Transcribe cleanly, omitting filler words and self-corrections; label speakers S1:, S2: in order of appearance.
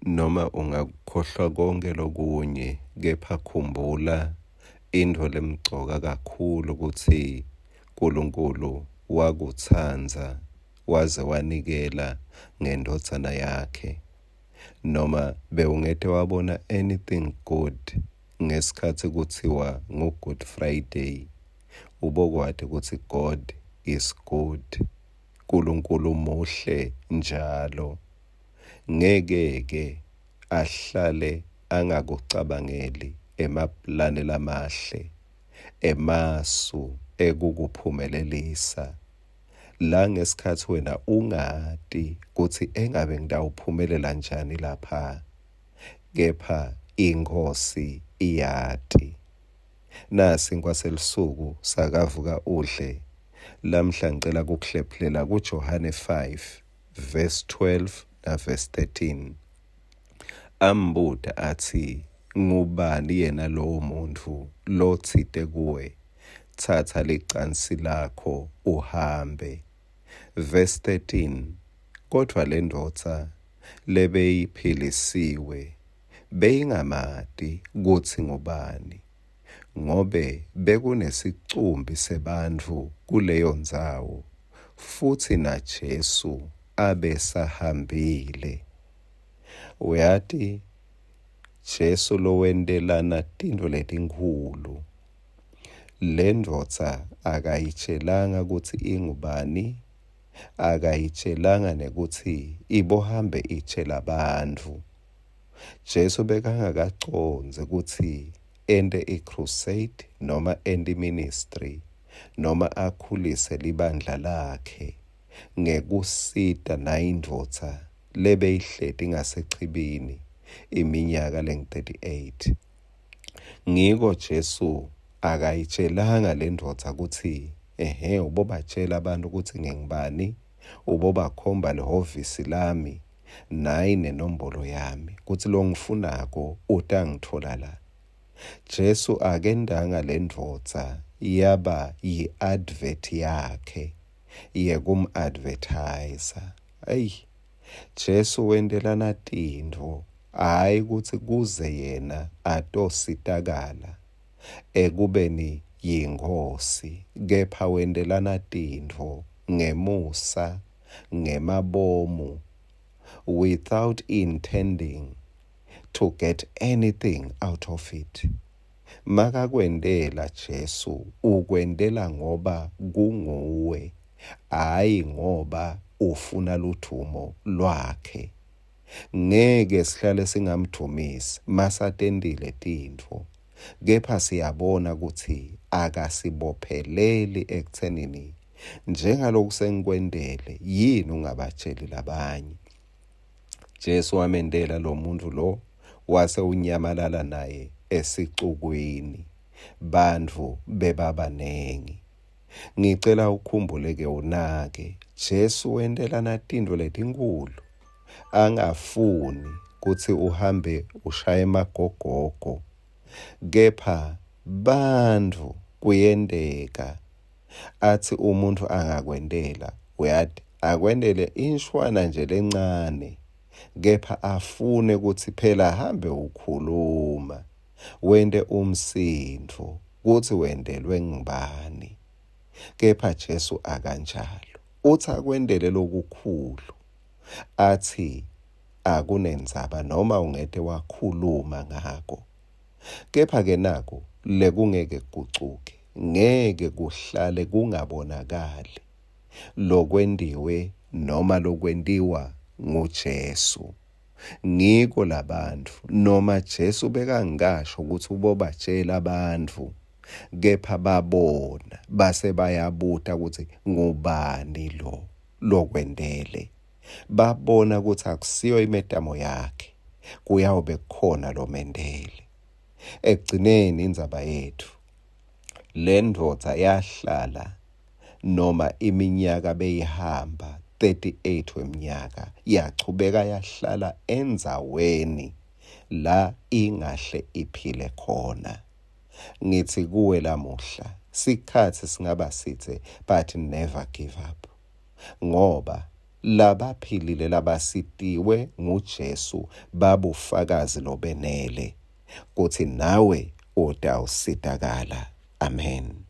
S1: Noma ungakukhohlwa konkhe lokunye, kepha khumbula intfo lemcoka kakhulu kutsi Nkulunkulu wakutsandza waze wanikela ngeNdvodzana yakhe. Noma bewungete wabona anything good ngesikhatsi kutsiwa ngu-Good Friday, ubokwati kutsi God is good. Nkulunkulu muhle njalo. Ngeke-ke ahlale angakucabangeli emaplani lamahle, emasu ekukuphumelelisa, la ngesikhatsi wena ungati kutsi engabe ngitawuphumelela njani lapha, kepha iNkhosi iyati. Nasinkwa selusuku sakavuka udle. Lamhla ngicela kukuhlephulela kuJohane 5 verse 12 na verse 13. Ambuta atsi, Ngubani yena lowo muntfu lotsite kuwe, Tsatsa licansi lakho uhambe? Verse 13, Kodvwa lendvodza lebeyiphilisiwe beyingamati kutsi ngubani, ngobe bekunesicumbi sebantfu kuleyo ndzawo, futsi naJesu abesahambile. Uyati, Jesu lowentelana tintfo letinkhulu, lendvodza akayitshelanga kutsi ingubani, akayitshelanga nekutsi ibohambe itjela bantfu. Jesu bekangakacondzi kutsi ente i-crusade noma ente i-ministry noma akhulise libandla lakhe ngekusita nayindvodza lebeyihleti ngasechibini iminyaka lengu-38. Ngiko Jesu akayitshelanga lendvodza kutsi ehhe ubobatjela abantu kutsi ngingubani, ubobakhomba lihhovisi lami nayi nenombolo yami kutsi longifunako utangitfola la. Jesu akentanga lendvodza yaba yi-advert yakhe yekum-advertise. Eyi, Jesu wentelana tintfo hhayi kutsi kuze yena atositakala ekubeni yinkhosi, kepha wentelana tintfo ngemusa ngemabomu without intending to get anything out of it. Makakwentela Jesu ukwentela ngoba kunguwe, hhayi ngoba ufuna ludvumo lwakhe. Ngeke sihlale singamdvumisi masatentile tintfo, kepha siyabona kutsi akasibopheleli ekuthenini Njengaloku sengikwentele, yini ungabatjeli labanye? Jesu wamentela lo muntfu lo, wase unyamalala naye esicukwini. Bantfu bebabanengi. Ngicela ukhumbule-ke unake, Jesu wentelana tintfo letinkhulu, angafuni kutsi uhambe ushaye emagogogo, kepha bantfu kuyenteka Atsi umuntfu angakwentela, uyati, akwentele inshwana nje lencane, kepha afune kutsi phela hambe ukhuluma, wente umsindvo kutsi wentelwe ngubani. Kepha Jesu akanjalo. Utsi akwentele lokukhulu, atsi akunendzaba noma ungete wakhuluma ngako. Kepha-ke naku lekungeke kugucuke, ngeke kuhlale kungabonakali lokwentiwe noma lokwentiwa nguJesu. Ngiko labantfu, noma Jesu bekangikasho kutsi ubobatjela bantfu, kepha babona base bayabuta kutsi ngubani lo lokwentele. Babona kutsi akusiyo imetamo yakhe, kuyawube kukhona lomentele. Ekugcineni indzaba yetfu, lendvodza yahlala noma iminyaka beyihamba 38 weminyaka yachubeka yahlala endzaweni la ingahle iphile khona. Ngithi kuwe lamuhla sikhatsi singaba sidze but never give up. Ngoba. Labaphilile labasitiwe nguJesu babufakazi lobenele kutsi nawe utawusitakala. Amen.